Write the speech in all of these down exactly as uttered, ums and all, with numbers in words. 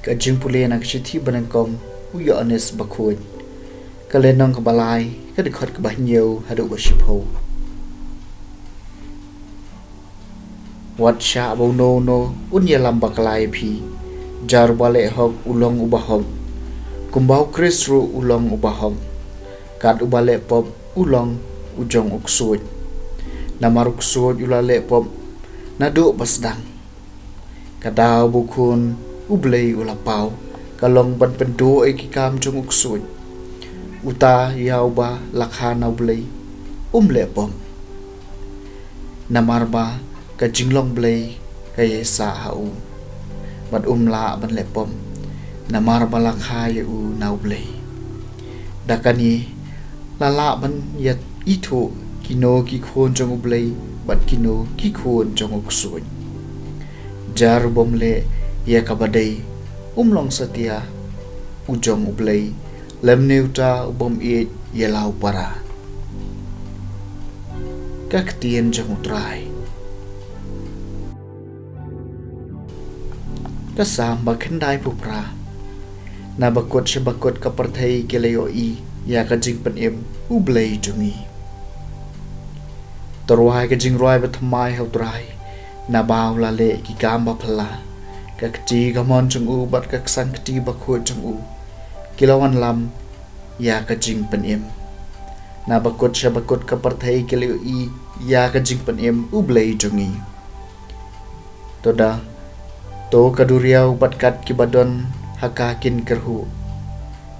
Ka jingpule na ka shithi banyngkong u Ïoannis Bakhuid. Ka lynnong kaba lai, ka dkhot kaba hynñiew haduh ba shiphew. Wat shah ba uno uno un ïalam bakla ïa phi. Jar uba leh hok u long uba hok, kumba u Khrist ruh u long uba hok. Kat uba leh pop u long u jong u ksuid. Namar u ksuid u la leh pop naduh ba sdang. Ka daw ba u Khun u Blei u la paw, ka long ban pynduh ïa ki kam jong u ksuid. Uta ïa uba la kha na u Blei um leh pop, namar ba ka jinglong Blei ka ïasah ha u. Bad um lah ban leh pop, namar ba la kha ïa u na u Blei. Da kane la lah ban ïa ithuh kino ki khun jong u Blei bad kino ki khun jong u ksuid. Jar u bym leh ïa kaba dei um long satia u jong u Blei, lymne uta u bym ïeit ïa la u para. Ka ktien jong u Trai. Ka Salm ba khyndai phew phra. Na bakut sha bakut ka pyrthei ki la ïohi ïa ka jingpynim u Blei jong ngi. To rwai ka jingrwai bathymmai ha u Trai, naba u la leh ki kam ba phylla. Ka kti kamon jong u bad ka ksang kti bakhuid jong u ki la wanlam ïa ka jingpynim. Na bakut sha bakut ka pyrthei ki la ïohi ïa ka jingpynim u Blei jong ngi. To da, to ka duriaw bad kat kiba don ha ka kin kyrhuh.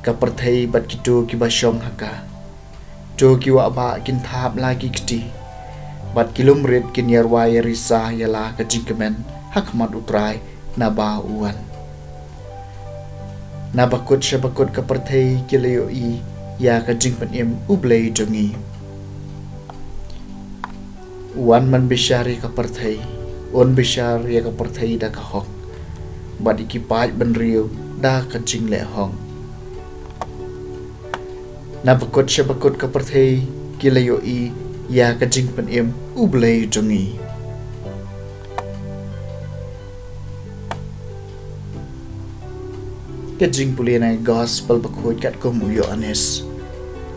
Ka pyrthei bad kito kiba shong ha ka. To ki wahbah kin thap la ki kti. Bad ki lum rit kin ïarwai ïarisa ïa la ka jingkmen ha khmat u Trai naba u wan. Na bakut sha bakut ka pyrthei ki la ïohi ïa ka jingpynim u Blei jong ngi. Wan ban bishar ïa ka pyrthei, un bishar ïa ka pyrthei da ka hok, bad ïa ki paid bynriew da ka jingleh hok. Na bakut sha bakut ka pyrthei ki la ïohi ïa ka jingpynim u Blei jong ngi. Ka jingpule na ka Gospel bakhuid katkum u Ïoannis.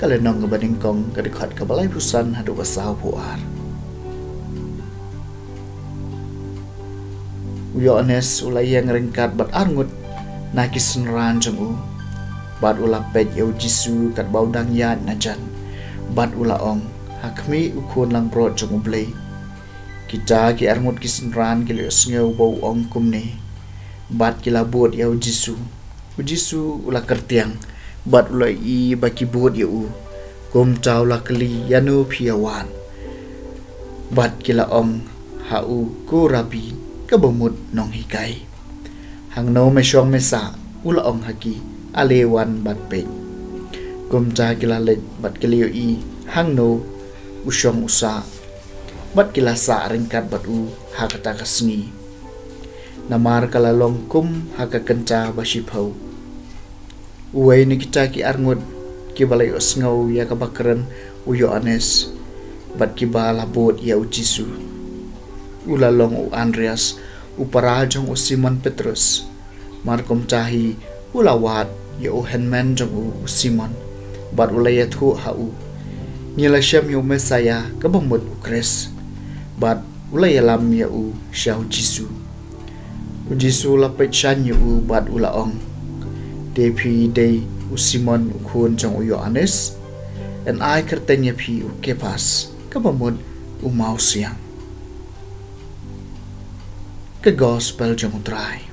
Ka lynnong kaba nyngkong, ka dkhot kaba laiphew san haduh ba sawphew ar. U Ïoannis u la ïeng ryngkat bad arngut na ki synran jong u. Bad u la peit ïa u Jisu katba u dang ïaid na jan. Bad u la ong, ha khmih u Khun langbrot jong u Blei. Kita ki arngut ki synran ki la ïohsngew ba u ong kumne. Bad ki la bud ïa u Jisu. U Jisu u la kyrtiang. Bad u la ïohi ba ki bud ïa u. Kumta u la kylli ïano phi ïa wad. Bad ki la ong ha u ko Rabbi kaba mut nonghikai. Hangno me shong me sah, u la ong ha ki, ale wan bad peit. Kumta ki la leit bad ki la ïohi hangno u shong u sah. Bad ki la sah ryngkat bad u ha kata ka sngi. Namar ka la long kum ha ka kynta ba shiphew. Uwei na kita ki arngut kiba la ïohsngew ïa kaba kren u Ïoannis bad kiba la bud ïa u Jisu. U la long u Andreas, u para jong u Simon Petrus. Mar kumta hi u la wad ïa u hynmen jong u, u Simon, bad u la ïathuh ha u, ngi la shem ïa u Messaïah kaba mut u Khrist. Bad u la ïalam ïa u sha u Jisu. U Jisu u la peit shaiñ ïa u bad u la ong, te phi dei u Simon u khun jong u Ïoannis. Yn ai kyrteng ïa phi u Kephas, kaba mut u mawsiang. Ka Gospel jong u Trai.